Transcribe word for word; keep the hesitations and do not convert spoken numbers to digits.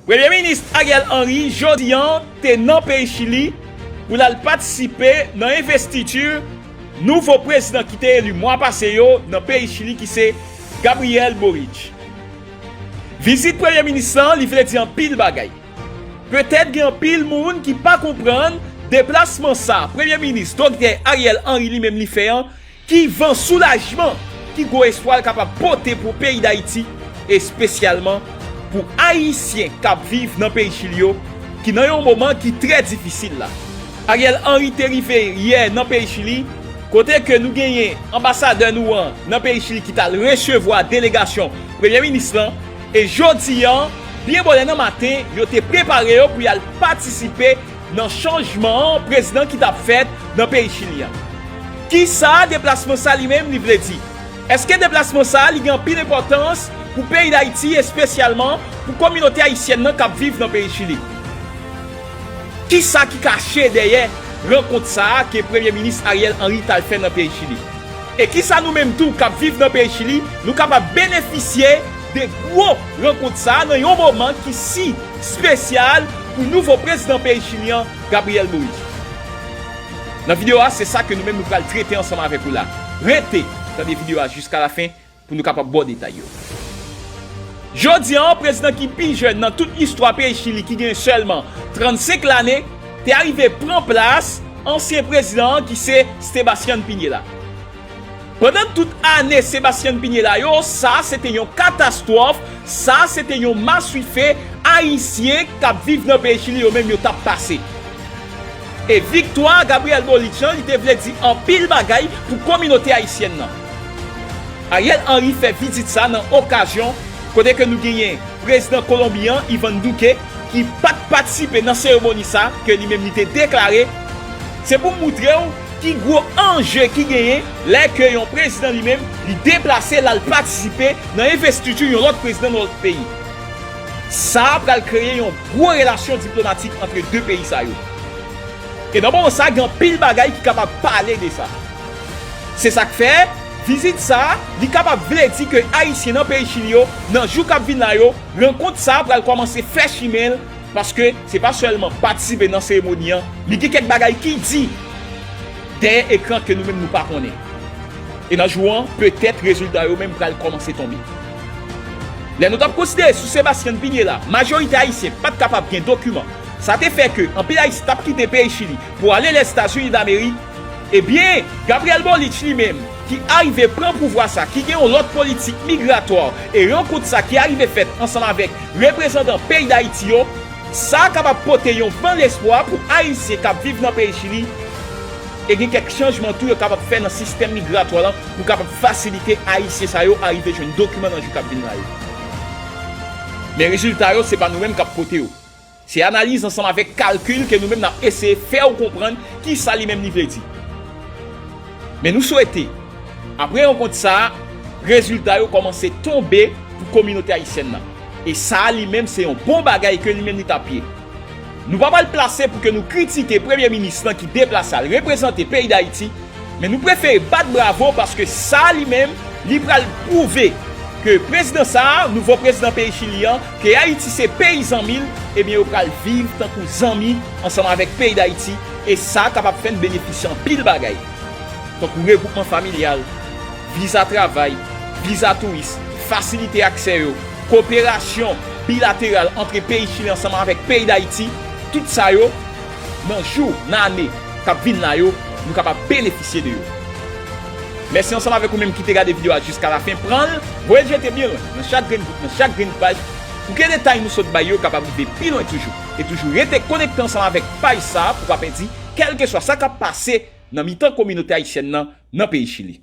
Premye Minis Ariel Henry jodi an te nan peyi Chili pou l al patisipe nan envestiti nouvo prezidan ki te eli mwa pase yo nan peyi Chili, ki se Gabriel Boric. Vizit Premye Minis lan, li vle di anpil bagay. Petèt gen anpil moun ki pa konprann deplasman sa Premye Minis Doktè Ariel Henry li menm li fè an, ki van soulajman, ki gwo espwa l kapab pote pou peyi Dayiti, espesyalman pou Ayisyen k ap viv nan peyi Chili yo, ki nan yon moman ki trè difisil la. Ariel Henry te rive yè nan peyi Chili, kote ke nou genyen anbasadè nou an nan peyi Chili ki t al resevwa delegasyon Premye Minis lan, e jodi an, byen bonè nan maten, yo te prepare yo pou y al patisipe nan chanjman an prezidan ki t ap fèt nan peyi Chili an. Kisa deplasman sa li menm li vle di? Èske deplasman sa li gen anpil enpòtans pou peyi Dayiti, espesyalman pou kominote ayisyèn nan k ap viv nan peyi Chili? Kisa ki kache dèyè rankont sa a ke Premye Minis Ariel Henry t al fè nan peyi Chili? E kisa nou menm tou k ap viv nan peyi Chili, nou kapab benefisye de gwo rankont sa a nan yon moman ki si espesyal pou nouvo prezidan peyi Chili an, Gabriel Boric? Nan videyo a, se sa ke nou menm nou pral trete ansanm avèk ou la. Rete tande videyo a jiska lafen pou nou kapab ba w detay yo. Jodi an, prezidan ki pi jèn nan tout istwa peyi Chili, ki gen sèlman trannsenk lane, te arive pran plas ansyen prezidan an, ki se Sebastián Piñera. Pandan tout ane Sebastián Piñera yo, sa se te yon katastwòf, sa se te yon maswife Ayisyen k ap viv nan peyi Chili yo menm yo t ap pase. E viktwa Gabriel Boric lan, li te vle di anpil bagay pou kominote ayisyèn nan. Ariel Henry fè vizit sa nan okazyon kote ke nou genyen prezidan Kolonbi an, Iván Duque, ki pa t patisipe nan seremoni sa, ke li menm li te deklare, se pou moutre w ki gwo anje ki genyen lè ke yon prezidan li menm li deplase l al patisipe nan envestiti yon lòt prezidan nan lòt peyi. Sa pral kreye yon gwo relasyon diplomatik antre de peyi sa yo. E nan moman sa, gen anpil bagay ki kapab pale de sa. Se sa k fè, vizit sa, li kapab vle di ke Ayisyen nan peyi Chili yo, nan jou k ap vin la yo, rankont sa pral kòmanse fè chimen l, paske se pa sèlman patisipe nan seremoni an, li gen kèk bagay ki di dèyè ekran ke nou menm nou pa konnen. E nan jou an, petèt rezilta yo menm pral kòmanse tonbe. Lè nou t ap konsidere sou Sebastián Piñera, majorite Ayisyen pa t kapab gen dokiman. Sa te fè ke anpil Ayisyen t ap kite peyi Chili pou ale Lèzetazini Damerik. Ebyen, Gabriel Boric li menm, ki arive pran pouvwa sa, ki gen yon lòt politik migratwa, e rankont sa ki arive fèt ansanm avèk reprezantan peyi Dayiti yo, sa kapab pote yon van lespwa pou Ayisyen k ap viv nan peyi Chili, e gen kèk chanjman tou yo kapab fè nan sistèm migratwa lan pou kapab fasilite Ayisyen sa yo arive jwenn dokiman nan jou k ap vin la yo. Men rezilta yo, se pa nou menm k ap pote yo. Se analiz ansanm avèk kalkil ke nou menm n ap eseye fè w konprann kisa li menm li vle di. Men nou swete, apre rankont sa a, rezilta yo kòmanse tonbe pou kominote ayisyèn nan. E sa a li menm se yon bon bagay ke li menm li t ap ye. Nou pa pral plase pou ke nou kritike premye minis lan ki deplase al reprezante peyi Dayiti, men nou prefere bat bravo paske sa li menm, li pral pwouve ke prezidan sa a, nouvo prezidan peyi Chili an, ke Ayiti se peyi zanmi l, ebyen yo pral viv tankou zanmi ansanm avèk peyi Dayiti, e sa kapab fè n benefisye anpil bagay, tankou regwoupman familyal, viza travay, viza touris, fasilite aksè yo, koperasyon bilateral antre peyi Chili ansanm avèk peyi Dayiti, tout sa yo, nan jou, nan ane k ap vin la yo, nou kapab benefisye de yo. Mèsi ansanm avèk ou menm ki te gade videyo a jiska lafen. Pran l, voye l jete byen lwen, nan chak grenn bout, nan chak grenn paj, pou ke detay nou sot bay yo kapab rive pi lwen toujou. E toujou rete konekte ansanm avèk paj sa a pou w pa pèdi kèlkeswa sa k ap pase nan mitan kominote ayisyèn nan, nan peyi Chili.